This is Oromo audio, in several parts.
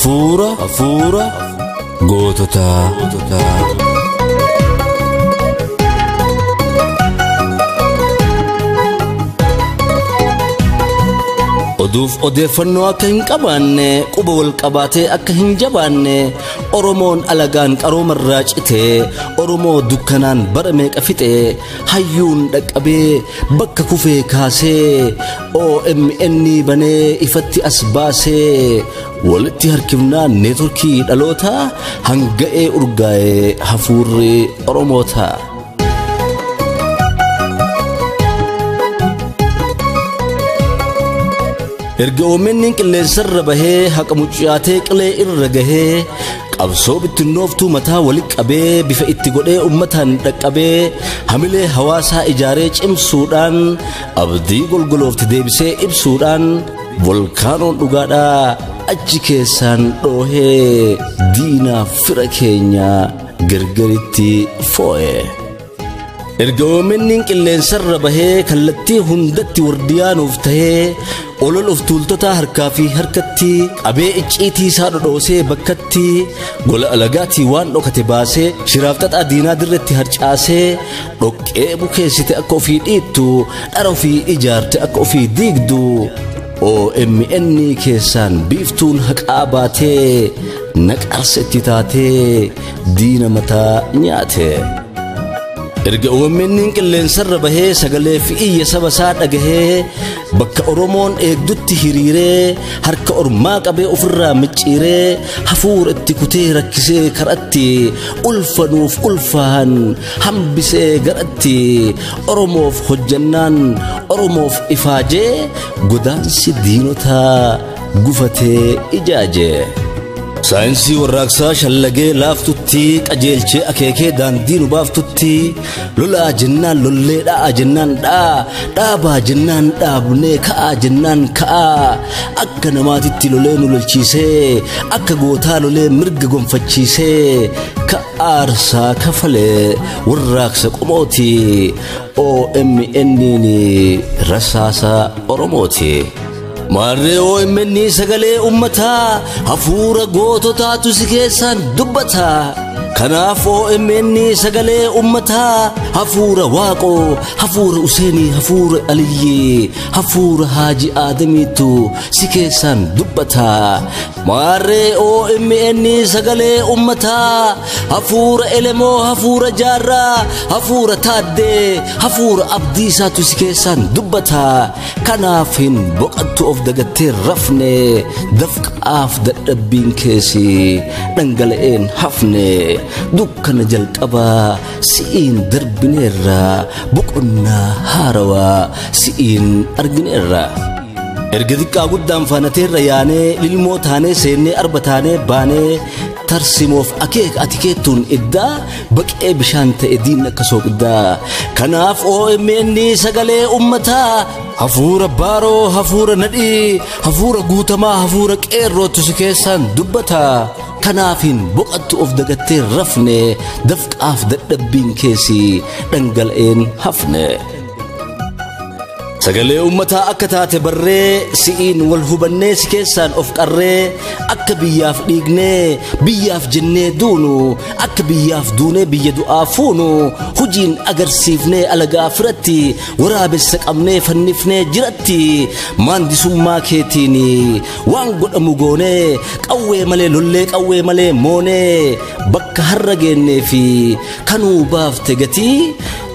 Hafuura goototaa. Oduuf odeeffannoo akka hin qabaanne, quba wal qabaatee akka hin jabaanne, Oromoon alagaan qaroomarraa citee, Oromoo dukkanaan bara meeqa fixee, hayyuun dhaqqabee bakka kufee kaasee, OMN banee ifatti as baasee, walitti harkifnaan neetworkii dhalootaa hanga'ee urgaa'ee hafuurri Oromootaa. Erga OMN qilleensarra bahee haqa muccaatee qilee irra gahee qabsoo bittinnooftuu mataa walitti qabee bifa itti godhee uummataan dhaqqabee hamilee hawaasaa ijaaree cimsuudhaan abdii golgoloofti deebisee ibsuudhaan volkaanoon dhugaadhaa achi keessaan dhoohee diinaaf fira keenya gargaritti foo'e. Erga OMN qilleensarra bahee kallattii hundatti wardiyaanuuf tahee olol of tuultota harkaa fi harkatti qabee icciitii isaa dhodhoosee bakkatti gola alagaatii waan dhokate baasee shiraaf xaxaa diinaa dirretti harcaasee dhoqqee bukeessite akka ofii dhiittu dhara ofii ijaarte akka ofii diigdu OMN keessaan biiftuun haqaa baatee naqarsa itti taatee diina mataa nyaate. Erga OMN qilleensarra bahee sagalee fi iyya saba isaa dhagahee bakka Oromoon eegdutti hiriiree harka ormaa qabee ofirraa micciiree hafuura itti kutee rakkisee karatti ulfanuuf ulfaan hambisee garatti Oromoof hojjannaan Oromoof ifaajee godaansi diinotaa gufatee ijaaje. Saayinsii warraaqsaa shallagee laaftutti qajeelchee akeekee daandii nu baaftutti lolaa jennaan lollee dha'aa jennaan dha'aa dhaabaa jennaan dhaabnee ka'aa jennaan ka'aa akka namaatitti lolee nu lolchiisee akka gootaa lolee mirga gonfachiisee ka aarsaa kafalee warraaqsa qomooti OMN rasaasa Oromooti. Maarree OMN sagalee uummataa hafuura goototaatu si keessaan dubbata. Kanaaf OMN sagalee uummataa hafuura Waaqoo, hafuura Useenii, hafuura Aliyyii, hafuura Haaji Aadamiitu si keessaan dubbata. Maarree OMN sagalee uummataa hafuura Elemoo, hafuura Jaarraa, hafuura Taaddee, hafuura Abdiisaatu si keessaan dubbata. Kanaaf hin boqottu of dagattee rafne dafqaaf dadhabbiin keessi dhangala'een hafne. Dukkana jalqabaa si'iin darbineerra boqonnaa haarawaa si'iin argineerra. Erga xiqqaa guddaan faanateerra yaanee lilmoo taanee seennee arba taanee baanee tarsimoof akeeka ati keettuun iddaa baqee bishaan ta'e diinni akka sooqiddaa. Kanaaf OMN sagalee uummataa hafuura baaroo, hafuura nadhii, hafuura guutamaa, hafuura qeerrootu si keessaan dubbata. Kanaaf hin boqottu of dagattee rafne dafqaaf dadhabbiin keessi dhangala'een hafne. Sagalee uummataa akka taate barree si'iin wal hubannee si keessaan of qarree akka biyyaaf dhiignee biyyaaf jennee duunu akka biyyaaf duunee biyya du'aa fuunu hojiin agarsiifnee alagaa firatti waraabessa qabnee fannifnee jiratti maandisummaa keetiin waan godhamu goonee qawwee malee lollee qawwee malee moonee bakka har'a geennee fi kanuu baafte gatii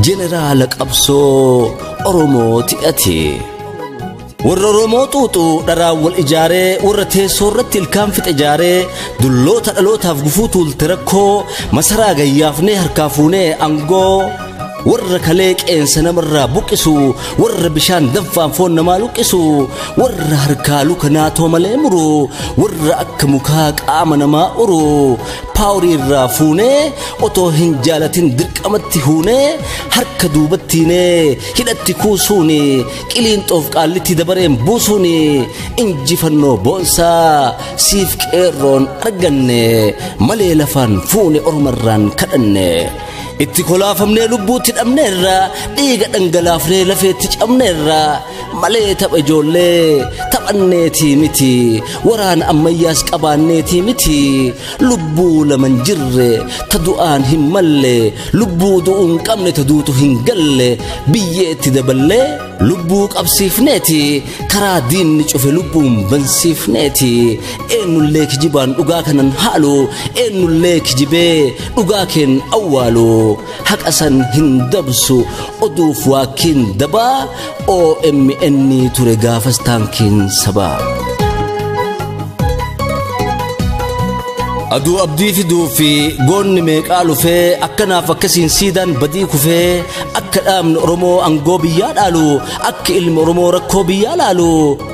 jeneraala qabsoo Oromooti ati. Warra Oromoo xuuxuu dharaan wal ijaaree warra teessoo irratti ilkaan fixe ijaaree dulloota dhalootaaf gufuu tuulte rakkoo masaraa gayyaafnee harkaa fuunee aangoo warra kalee qeensa namarraa buqqisu warra bishaan danfaan foon namaa luqqisu warra harkaa luka naatoo malee muru warra akka mukaa qaama namaa uru paaworii irraa fuunee otoo hin jaalatin dirqamatti huunee harka duubattiinee hidhatti kuusuuni qiliinxoof qaallitti dabareen buusuuni injifannoo boonsaa siif qeerroon arganne malee lafaan fuune ormarraan kadhanne. Itti kolaafamnee lubbuutti dhabneerra dhiiga dhangalaafnee lafeetti cabneerra malee tapha ijoollee taphanneetii miti waraana ammayyaas qabaanneetii miti lubbuu laman jirre ta du'aan hin malle lubbuu du'uu hin qabne ta duutu hin galle biyyeetti daballee lubbuu qabsiifneeti karaa diinni cufe lubbuun bansiifneeti eenyullee kijibaan dhugaa kanan haalu eenyullee kijibee dhugaa keen awwaalu haqa san hin dabsu oduuf waakiin dabaa OMN ture gaafas taankiin sabaa. Aduu abdii fiduu fi goonni meeqaa lufee akkanaaf akkasiin siidaan badii kufee akka dhaabni Oromoo aangoo biyyaa dhaalu akka ilmi Oromoo rakkoo biyyaa laalu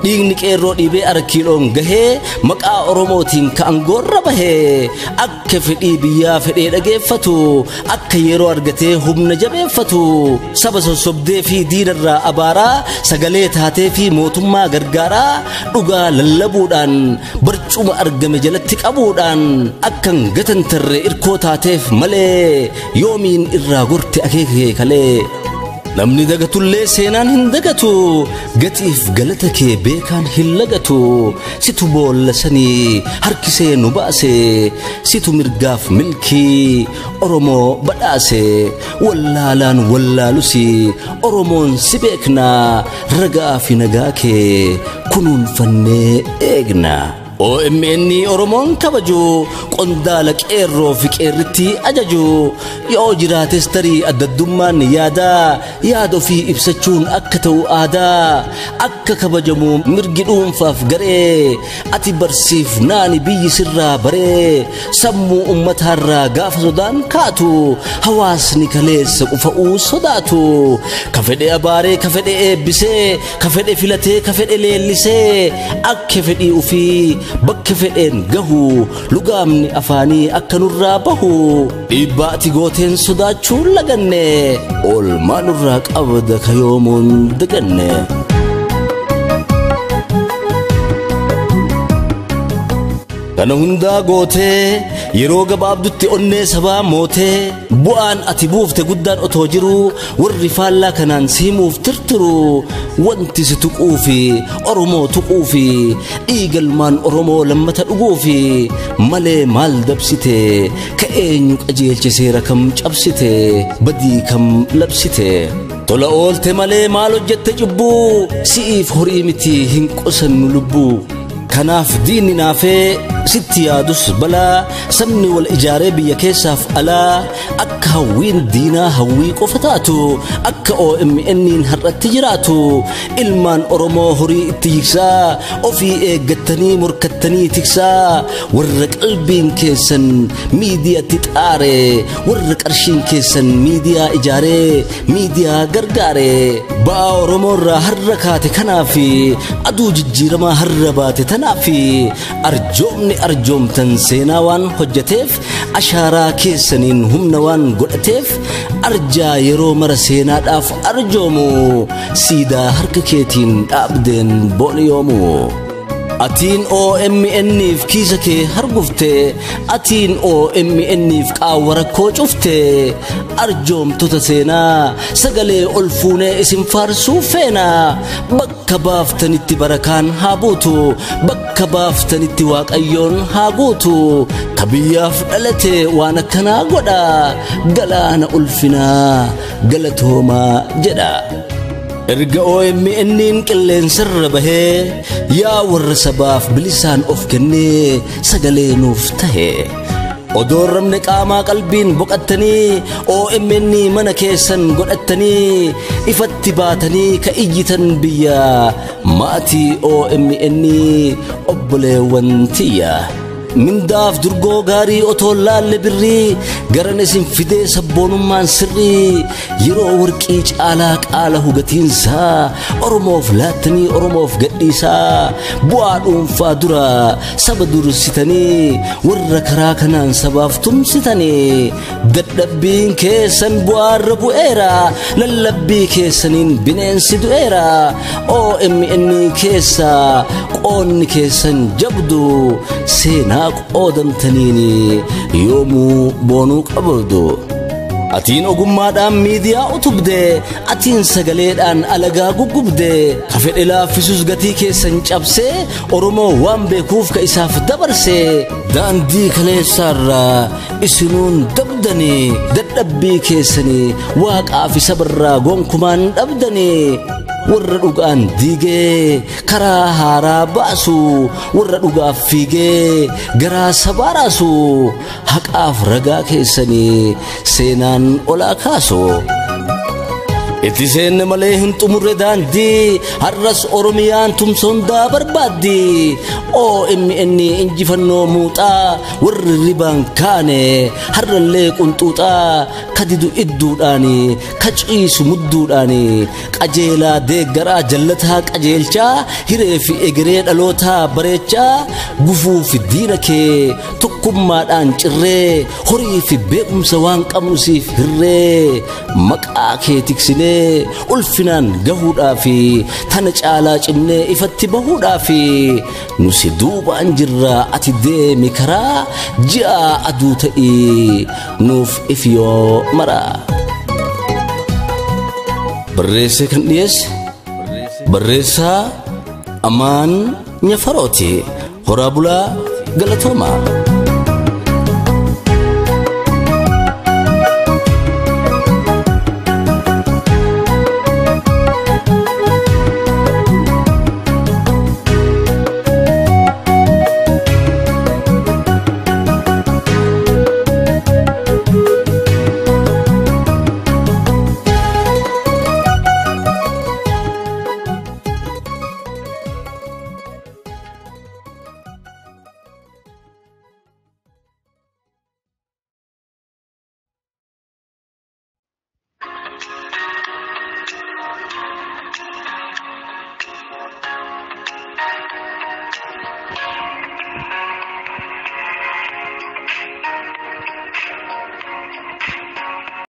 dhiigni qeerroo dhiibee arkiiloon gahee maqaa Oromootiin ka aangoorra bahee akka fedhii biyyaa fedhee dhageeffatu akka yeroo argatee humna jabeeffatu saba sossobdee fi diinarraa abaaraa sagalee taatee fi mootummaa gargaaraa dhugaa lallabuudhaan barcuma argame jalatti qabuudhaan akkan gatantarre irkoo taateef malee yoomiin irraa gorte akeeka kalee namni dagatullee seenaan hin dagatu gatiif galata kee beekaan hin lagatu situ boolla sanii harkisee nu baase situ mirgaaf milkii Oromoo badhaase wallaalaan wallaalusi Oromoon si beekna ragaa fi nagaa kee kunuunfannee eegna. OMN Oromoon kabaju qondaala qeerroo fi qeerritti ajaju yoo jiraates tarii addaddummaan yaadaa yaada ofii ibsachuun akka ta'u aadaa akka kabajamu mirgi dhuunfaaf garee ati barsiif naani biyyi sirraa baree sammuu ummataarraa gaafa sodaan kaatu hawaasni kaleessa qufa'uu sodaatu ka fedhe abaaree ka fedhe eebbisee ka fedhe filatee ka fedhe leellisee akka fedhii ofii bakka fedheen gahu lugaamni afaanii akka nurraa bahu dhiibbaa ati gooteen sodaachuu laganne oolmaa nurraa qabda ka yoomuun daganne. Kana hundaa gootee yeroo gabaabdutti onnee sabaa mootee bu'aan ati buufte guddaan otoo jiru warri faallaa kanaan simuuf tirtiru wanti si tuquu fi Oromoo tuquu fi dhiigalmaan Oromoo lammata dhuguu fi malee maal dabsite ka eenyu qajeelche seera kam cabsite badii kam labsite. Tola oolte malee maal hojjette cubbuu si'iif horii miti hin qusannu lubbuu. Kanaaf diinni naafee sitti yaadus balaa sabni wal ijaaree biyya keessaaf alaa akka hawwiin diinaa hawwii qofa taatu akka OMN'n har'atti jiraatu ilmaan Oromoo horii itti jigsaa ofii eeggattanii morkattanii tiksaa warra qalbiin keessan miidiyaatti xaare warra qarshiin keessan miidiyaa ijaaree miidiyaa gargaare ba'aa Oromoo irraa har'a kaate kanaaf aduu jijjiiramaa har'a baate tanaaf arjoomni arjoomtan seenaa waan hojjeteef ashaaraa keessaniin humna waan godhateef arjaa yeroo mara seenaadhaaf arjoomu siidaa harka keetiin dhaabdeen booniyoomu. Atiin OMN'if kiisa kee hargufte atiin OMN'if qaawwa rakkoo cufte arjoomtota seenaa sagalee ol fuunee isin faarsuu feena bakka baaftanitti barakaan haa buutu bakka baaftanitti waaqayyoon haa guutu ka biyyaaf dhalate waan akkanaa godha galaana ulfinaa galatoomaa jedha. Erga OMN'n qilleensarra bahee yaa warra sabaaf bilisaan of kennee sagalee nuuf tahe odoo ramne qaamaa qalbiin boqattanii OMN mana keessan godhattanii ifatti baatanii ka iyyitan biyya maatii OMN obboleewwan tiyya. Mindaaf durgoo gaarii otoo laalle birrii garan isin fidee sabboonummaan sirrii yeroo warqii caalaa qaala hugatiinsaa Oromoof laattanii Oromoof gadhiisaa bu'aa dhuunfaa dura saba dursitanii warra karaa kanaan sabaaf tumsitanii dadhabbiin keessan bu'aarra bu'eera lallabbii keessaniin bineensi du'eera OMN keessa qoonni keessan jabdu seenaa qoodamtaniin yoomuu boonuu qabdu. Atiin ogummaadhaan miidiyaa utubde, atiin sagaleedhaan alagaa guggubde, ka fedhe laaffisus gatii keessan cabsee, Oromoo waan beekuuf ka isaaf dabarse. Daandii kaleessaarraa isinuun dabdanii, dadhabbii keessanii waaqaa fi sabarraa gonkumaan dhabdanii. Warra dhugaan diigee karaa haaraa baasu, warra dhugaaf fiigee garaa sabaa raasu, haqaaf ragaa keessanii seenaan olaa kaasu. Itti seenne malee hin xumurre daandii, har'as Oromiyaan tumsa hundaa barbaaddi. OMN injifannoo muuxaa, warri ribaan kaane har'allee qunxuuxaa, kadidu idduudhaani, ka ciisu mudduudhaani, qajeelaa deeggaraa jallataa qajeelchaa, hiree fi egeree dhalootaa bareechaa, gufuu fi diina kee tokkummaadhaan cirree, horii fi beekumsa waan qabnu siif hirree, maqaa kee tiksinee ulfinaan gahuudhaafi tana caalaa cimnee ifatti bahuudhaafi nu si duubaan jirra. Ati deemi karaa ji'a aduu ta'ii nuuf ifiyoo mara. Barreessee kan dhiyeesse barreessaa Amaan Nyafarooti. Horaa bulaa, galatoomaa.